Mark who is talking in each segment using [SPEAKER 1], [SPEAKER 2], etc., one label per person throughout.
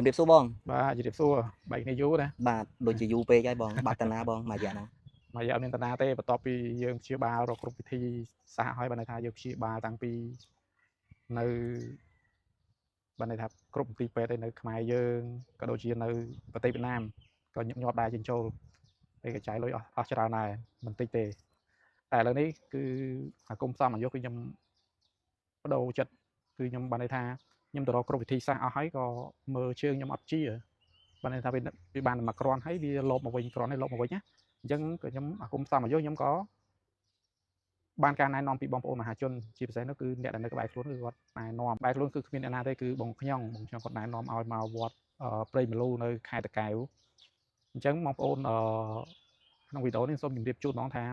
[SPEAKER 1] ជំរាបសួរបង
[SPEAKER 2] បាទជំរាបសួរបែកគ្នាយូរណា
[SPEAKER 1] បាទដូចជាយូរពេកហើយបងបាត់តាណាបងមួយរយៈហ្នឹង
[SPEAKER 2] មួយរយៈអត់មានតាណាទេបន្ទាប់ពីយើងព្យាបាលរកគ្រប់វិធីសាស្ត្រហើយបានន័យថាយើងព្យាបាលតាំងពីនៅបានន័យថាគ្រប់មន្ទីរពេទ្យឯនៅខ្មែរយើងក៏ដូចជានៅប្រទេសវៀតណាមក៏ញឹកញាប់ដែរចេញចូលហើយក៏ចាយលុយអស់ច្រើនដែរមិនតិចទេតែឥឡូវនេះគឺអាគមសំអាយុគឺខ្ញុំបដូរចិត្តគឺខ្ញុំបានន័យថាខ្ញុំទៅរកគ្រប់វិធីសាស្ត្រអស់ហើយក៏មើលជើងខ្ញុំអត់ជាបានន័យថាវាបានមកគ្រាន់ហើយវាលោបមកវិញគ្រាន់ហើយលោបមកវិញណាអញ្ចឹងក៏ខ្ញុំអាគមសំអាយុខ្ញុំក៏បានការណែនាំពីបងប្អូនមហាជនជាពិសេសនោះគឺអ្នកដែលនៅក្បែរខ្លួនគឺគាត់ណែនាំក្បែរខ្លួនគឺគ្មានអ្នកណាទេគឺបងខ្ញុំគាត់ណែនាំឲ្យមកវត្តព្រៃមលូនៅខេត្តតាកែវអញ្ចឹងបងប្អូនក្នុងវីដេអូនេះសូមជម្រាបជូនបងថា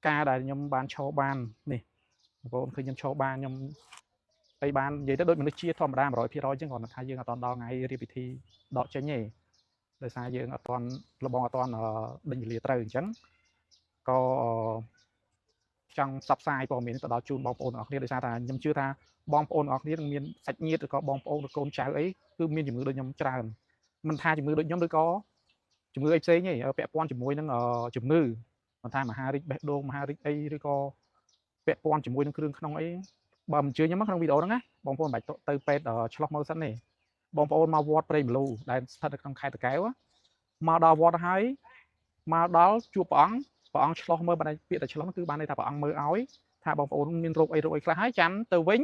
[SPEAKER 2] ការដែលខ្ញុំបានឈរបាននេះបងប្អូនឃើញខ្ញុំឈរបានខ្ញុំអីបាននិយាយទៅដូចមនុស្សជាធម្មតា100%អញ្ចឹងគ្រាន់តែថាយើងអត់ទាន់ដល់ថ្ងៃរៀបពិធីដកចេញទេដោយសារយើងអត់ទាន់លបងអត់ទាន់ដេញវេលាត្រូវអញ្ចឹងក៏ចង់ផ្សព្វផ្សាយព័ត៌មានទៅដល់ជូនបងប្អូនទាំងអស់គ្នាដោយសារតែខ្ញុំជឿថាបងប្អូនទាំងអស់គ្នានឹងមានសាច់ញាតិឬក៏បងប្អូនឬកូនចៅអីគឺមានជំងឺដូចខ្ញុំច្រើនមិនថាជំងឺដូចខ្ញុំឬក៏ជំងឺអីផ្សេងទេពាក់ព័ន្ធជាមួយនឹងជំងឺមិនថាមហារីកបេះដូងមហារីកអីឬក៏ពាក់ព័ន្ធជាមួយនឹងគ្រឿងក្នុងអីបើមិនជឿខ្ញុំក្នុងវីដេអូហ្នឹងណាបងប្អូនមិនបាច់ទៅពេទ្យឆ្លោះមើលសិនទេបងប្អូនមកវត្តព្រៃមលូដែលស្ថិតនៅក្នុងខេត្តតាកែវមកដល់វត្តហើយមកដល់ជួបព្រះអង្គព្រះអង្គឆ្លោះមើលបានពាក្យតែឆ្លោះគឺបានន័យថាព្រះអង្គមើលឲ្យថាបងប្អូនមានរោគអីរោគអីខ្លះហើយចាំទៅវិញ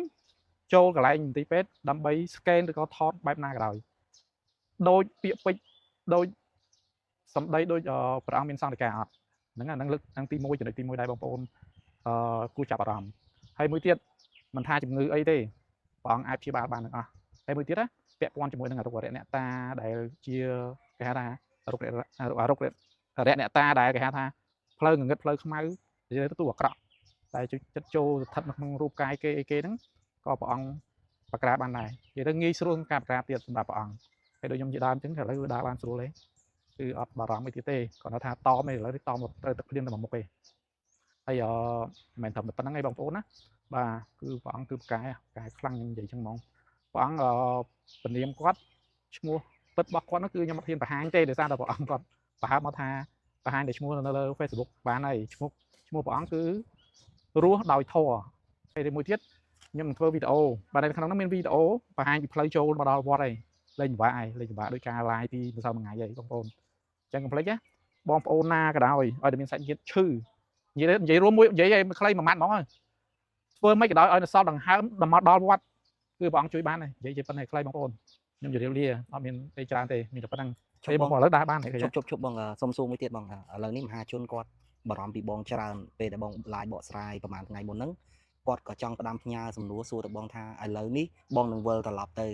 [SPEAKER 2] ចូលកន្លែងមន្ទីរពេទ្យដើម្បី scan ឬក៏ថតបែបណាក៏ដោយដូចពាក្យពេចន៍ដូចសម្ដីដូចព្រះអង្គមានសង្ឃការអត់ហ្នឹងអាហ្នឹងលើកហ្នឹងទី1ចំណុចទី1ដែរបងប្អូនគួរចាប់អារម្មណ៍ហើយមួយទៀតមិនថាជំងឺអីទេព្រះអង្គអាចព្យាបាលបានទាំងអស់ហើយមួយទៀតណាពាក់ព័ន្ធជាមួយនឹងអរុក្ខរអ្នកតាដែលជាគេហៅថាអរុក្ខរៈអ្នកតាដែលគេហៅថាផ្លូវងងឹតផ្លូវខ្មៅនិយាយទៅទូអាក្រក់តែចិត្តចូលស្ថិតនៅក្នុងរូបកាយគេអីគេហ្នឹងក៏ព្រះអង្គបក្រាបបានដែរនិយាយទៅងាយស្រួលក្នុងការបក្រាបទៀតសម្រាប់ព្រះអង្គហើយដូចខ្ញុំជាដើមអញ្ចឹងឥឡូវដើរបានស្រួលទេគឺអត់បារម្ភអីទៀតទេគាត់ថាតមឯឥឡូវនេះតមត្រូវទឹកភ្លៀងតែមួយមុខទេហើយមិនមែនត្រឹមតែប៉ុណ្្នឹងឯងបងប្អូនណាបាទគឺព្រះអង្គគឺប្រកែខ្លាំងខ្ញុំនិយាយចឹងហ្មងព្រះអង្គពនាមគាត់ឈ្មោះពិតរបស់គាត់នោះគឺខ្ញុំអត់ហ៊ានបង្ហាញទេដោយសារតែព្រះអង្គគាត់ប្រហើបមកថាបង្ហាញតែឈ្មោះនៅលើ Facebook បានហើយឈ្មោះព្រះអង្គគឺរស់ដោយធម៌ហើយមួយទៀតខ្ញុំនឹងធ្វើវីដេអូបាទនៅក្នុងនោះមានវីដេអូបង្ហាញពីផ្លូវចូលមកដល់វត្តហើយលេងពិបាកហើយលេងពិបាកដោយការ live ពីម្សិលមួយថ្ងៃហើយបងប្អូនអញ្ចឹងកុំភ្លេចណាបងប្អូនណាក៏ដោយឲ្យតែមានសាច់ញាតិឈឺនិយាយរួមមួយនិយាយឲ្យខ្លីមួយម៉ាត់ហ្មងហើយធ្វើមិនក៏ដោយឲ្យនៅសល់ដង្ហើមដល់មកដល់វត្តគឺព្រះអង្គជួយបានហើយនិយាយប៉ុណ្ណេះខ្លីបងប្អូនខ្ញុំជម្រាបលាអត់មានអីច្រើនទេមានតែប៉ុណ្្នឹងទេបងប្អូនឥឡូវដើរបានទេ
[SPEAKER 1] ជប់បងសុំសួរមួយទៀតបងឥឡូវនេះមហាជនគាត់បារម្ភពីបងច្រើនពេលដែលបង live បកស្រាយប្រហែលថ្ងៃមុនហ្នឹងគាត់ក៏ចង់ផ្ដាំផ្ញើសំណួរសួរទៅបងថាឥឡូវនេះបងនឹងវិលត្រឡប់ទៅ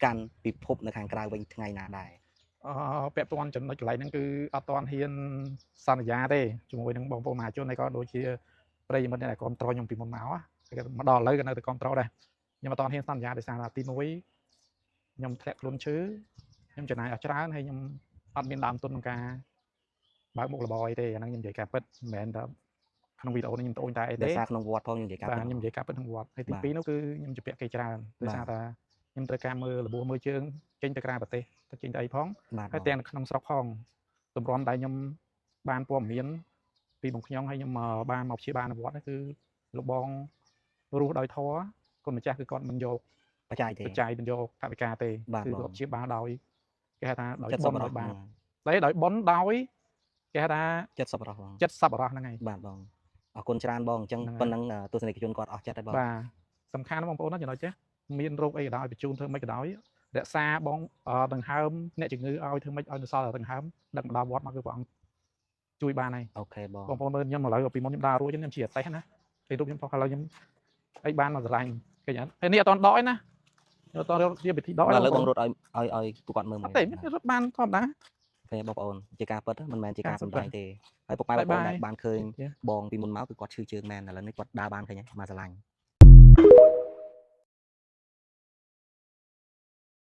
[SPEAKER 1] កាន់ពិភពនៅខាងក្រៅវិញថ្ងៃណាដែរ
[SPEAKER 2] ពាក់ព័ន្ធចំណុចកន្លែងហ្នឹងគឺអត់ទាន់ហ៊ានសន្យាទេជាមួយនឹងបងប្អូនមហាជនហើយក៏ដូចជាប្រិយមិត្តអ្នកដែលគ្រប់គ្រងខ្ញុំពីមុនមកហើយក៏មកដល់ឥឡូវក៏នៅតែគ្រប់គ្រងដែរខ្ញុំអត់ទាន់ហ៊ានសន្យាដោយសារថាទី1ខ្ញុំធ្លាក់ខ្លួនឈឺខ្ញុំចំណាយអស់ច្រើនហើយខ្ញុំអត់មានដើមទុនក្នុងការបើកមុខរបរអីទេអាហ្នឹងខ្ញុំនិយាយការពិតមិនមែនតែក្នុងវីដេអូនេះខ្ញុំត្អូញតែអីទេ
[SPEAKER 1] ដោយសារក្នុងវត្តផងខ្ញុំនិយាយការពិត
[SPEAKER 2] បាទខ្ញុំនិយាយការពិតក្នុងវត្តហើយទី2នោះគឺខ្ញុំជពាក់គេច្រើនដោយសារតែខ្ញុំត្រូវការមើលរបួសមើលជើងចេញទៅក្រៅប្រទេសទៅចេញទៅអីផងហើយទាំងនៅក្នុងស្រុកផងទម្រាំដែលខ្ញុំបានព័ត៌មានពីបងខ្ញុំហើយខ្ញុំបានមកព្យាបាលនៅវត្តនេះគឺលោកបងរស់ដោយធម៌គុណម្ចាស់គឺគាត់មិនយក
[SPEAKER 1] បច្ច័យទេ
[SPEAKER 2] បច្ច័យមិនយកថវិកាទេគឺគាត់ព្យាបាលដោយគេហៅថាដោយបុណ្យដោយបាបតែដោយបុណ្យដោយគេហៅថា
[SPEAKER 1] ចិត្តសប្បុរសបង
[SPEAKER 2] ចិត្តសប្បុរសហ្នឹងហើយ
[SPEAKER 1] បាទបងអរគុណច្រើនបងអញ្ចឹងប៉ុណ្ណឹងទស្សនិកជនគាត់អស់ចិត្តហើយបង
[SPEAKER 2] បាទសំខាន់បងប្អូនណាចំណុចចេះមានរោគអីក៏ដោយបញ្ជូនធ្វើម៉េចក៏ដោយរក្សាបងដង្ហើមអ្នកជំងឺឲ្យធ្វើម៉េចឲ្យនៅសល់តែដង្ហើមដឹកមកដល់វត្តមកគឺព្រះអង្គជួយបានហើយ
[SPEAKER 1] អូខេបង
[SPEAKER 2] បងប្អូនមើលខ្ញុំឥឡូវពីមុនខ្ញុំដើររួចខ្ញុំជាអតេះណាពេលរូបខ្ញុំផុសឥឡូវខ្ញុំអីបានមកស្រឡាញ់ឃើញអត់ហើយនេះអត់តដកឯណាអត់តរត់ជាពិធីដក
[SPEAKER 1] ឥឡូវបងរត់ឲ្យឲ្យពួកគាត់មើល
[SPEAKER 2] មើលអត់ទេរត់បានធម្មតា
[SPEAKER 1] ឃើញបងប្អូនជាការពិតមិនមែនជាការសម្ដែងទេហើយពុកម៉ែបងប្អូនដែលបានឃើញបងពីមុនមកគឺគាត់ឈឺជើងមែនឥឡូវនេះគាត់ដើរបានឃើញមកស្រឡាញ់